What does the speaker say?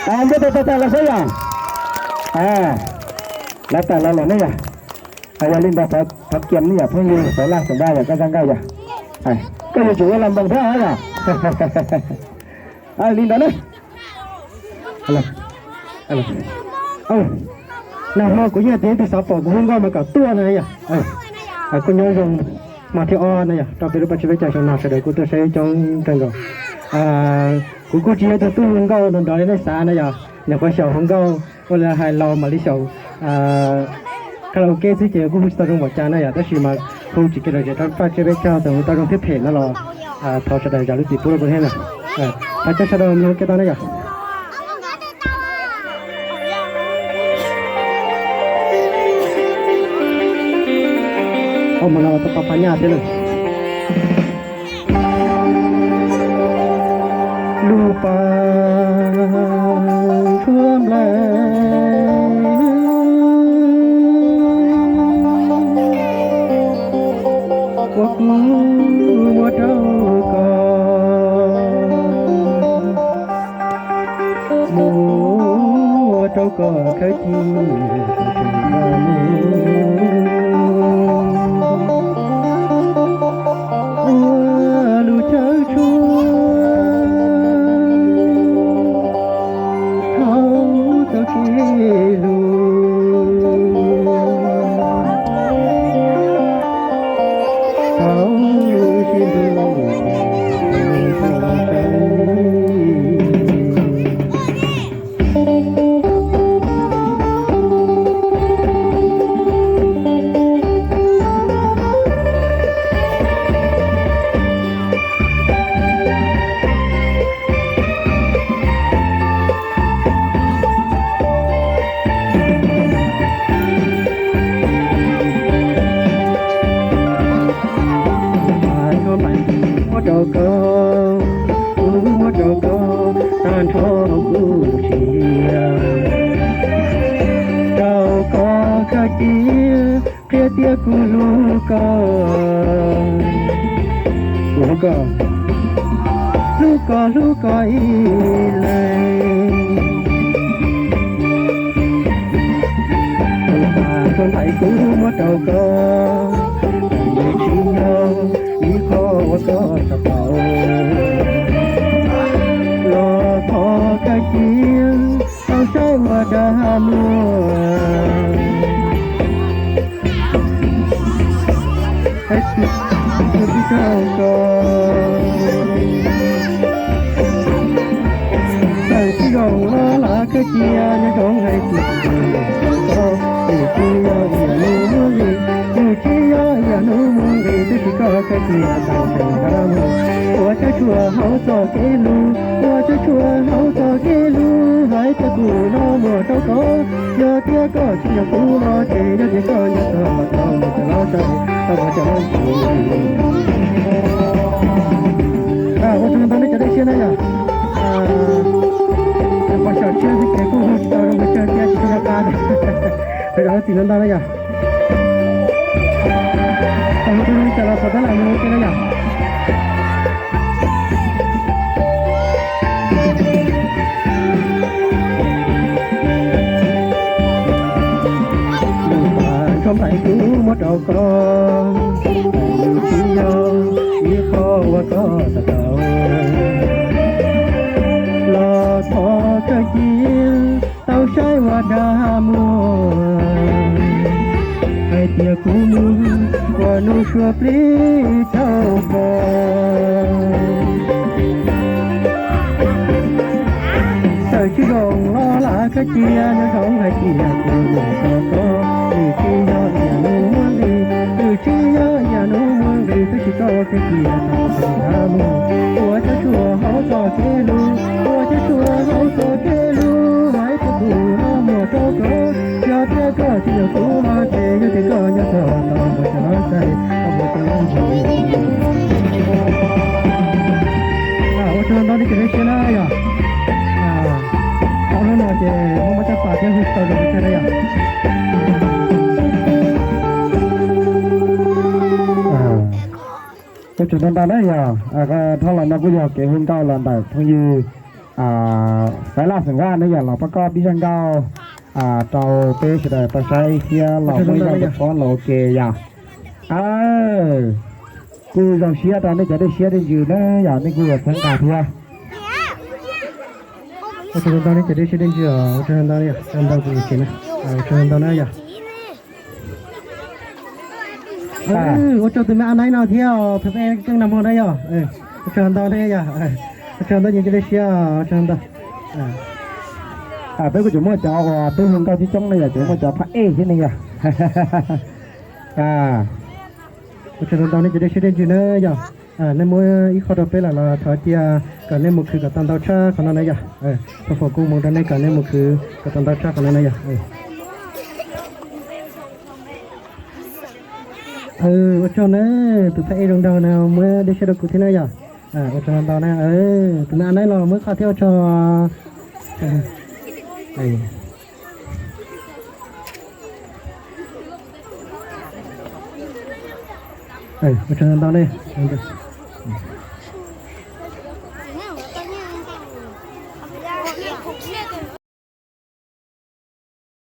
Npaj tau tau tas los xwb yom. Lawv tawm los lawm ne yom. Yog li ntawd thov kiam ne yom phooj ywg Xauv Laj Xeem Vaj yom, koj zaj nkauj yom. Koj yuav tsum ua los npoos thiab yom. Li ntawd na. Nag hmo kuv yeej tias tus xav pom kuv hu nkauj mas kom tuaj na yom. Koj nyob zoo, hmo thib ob na yom, rau peb lub paj tsib peb caug xyoo no sawv daws kuj tuaj saib coob kawg nkaus. Kuv kuj tsis yog tus tub hu nkauj nrov nrov li nej xav na yom, nyuam qhuav xyaum hu nkauj ua li hais laus mam li xyaum karaoke xwb ces kuj hu tsis tau zoo npaum cas na yom, tab sis mas hu tsis kev lom zem rau paj tsib peb caug txawm hu tau zoo thiab phem no los thov sawv daws zam lub txim pub rau kuv thiab na. Thov caw sawv daws mus ua ke tau na yom. Ua mas no tau tau pab nyaj thiab lawm. Lub pas tshuab nplaig uas kuv muab rau koj, muab rau koj khawb cia. Ua lub chaw tshuab hauv txoj kev hlub, tau sib nrug. Lub pas tshuab nplaig kuv muab rau koj, kuv muab rau koj tag nrho kuv lub siab, rau koj khawb cia, qhia tias kuv hlub koj, kuv hlub koj, hlub koj hlub koj ib leeg. Lub pas tshuab nplaig kuv muab rau koj, nws tsis yog ib qho uas koj tau tau, los thov koj cia tau saib ua dag muag. Hais tias kuv tsis tau koj, txawm tsis zoo los lam koj cia, nyob zoo hais tias kuv tsis tau koj, nws tsis yog ib yam hnub muaj nqis, nws tsis yog ib yam hnub muaj nqis, tab sis koj koj cia tau saib ua dag muag. Ua chaw tshuab hauv txoj kev hlub, ua chaw tshuab hauv txoj kev hlub, hais tias kuv no muag rau koj, yog tias koj tsis nyiam kuv no ces yog tias koj nyob txog tau mus cov laus saib, tau mus cov laus saib. Ua tsaug ntau nej cov dej siab na yom. Pom xyom tshiab xwb ces kuj hu tsis tau zoo pes tsawg thiab tsis tshua nco qab. Rau zam lub txim ntau ntau na yom. Ua tsaug nej cov los xav tab lam mus ua ke na yom. Lub pas tshuab nplaig kuv muab rau koj, nws tsis yog ib qho uas koj tau tau, los thov koj cia tau saib ua dag muag, hais tias kuv mus ua nus sua plig rau koj. Txawm tsis zoo los lam koj cia, nyob zoo hais tias kuv mus rau koj, nws tsis yog ib yam hnub muaj nqis, nws tsis yog ib yam hnub muaj nqis, tab sis koj cia tau mus dag muag. Ua chaw tshuab hauv txoj kev hlub, ua chaw tshuab hauv txoj kev hlub, hais tias kuv no muag rau koj, yog tias koj tsis nyiam kuv no ces yog tias koj nyob txog tau mus cov laus saib, tau mus cov laus saib. Ua tsaug ntau nej cov dej siab na yom. Tau hnub no ces muaj mob caj pas thiab hu tsis tau zoo pes tsawg na yom. Ua tsaug ntau ntau na yom. Dhau los no kuj yog kev hu nkauj los ntawm phooj ywg Xaiv Laj xeem Vaj ne yom, los pab koj pib zaj nkauj rau peb sawv daws tau saib thiab los muaj ib zaj nkauj txhob los ua ke yom. Kuj zoo siab rau nej cov dej siab dej ntsws na yom, nej kuj yuav txhawb nqa thiab. Ua tsaug ntau nej cov dej siab dej ntsws os, ua tsaug ntau, ua tsaug ntau kuv ces na, ua tsaug ntau na yom. Ua tsaug tus me a naib no thiab os, peb keej nag hmo na yom. Ua tsaug ntau na yom. Ua tsaug ntau nej cov dej siab, ua tsaug ntau. Peb kuj tseem muaj cov uas peb hu nkauj coob coob ne yom, tseem muaj cov phab ej thiab ne yom. Ua tsaug ntau nej cov dej siab dej ntsws na yom. Nej muab ib qho rau peb lawm los thov tias kom nej mus khwv kom tau ntau tshaj qhov no na yom. Thov foom koob hmoov rau nej kom nej mus khwv kom tau ntau tshaj qhov no na yom. Ua tsaug na, tus phab ej zoo nraug no muab dej siab rau kuv thiab na yom. Ua tsaug ntau na, tus me a naib los muab ib qho thiab ua tsaug. Ua tsaug ntau ne.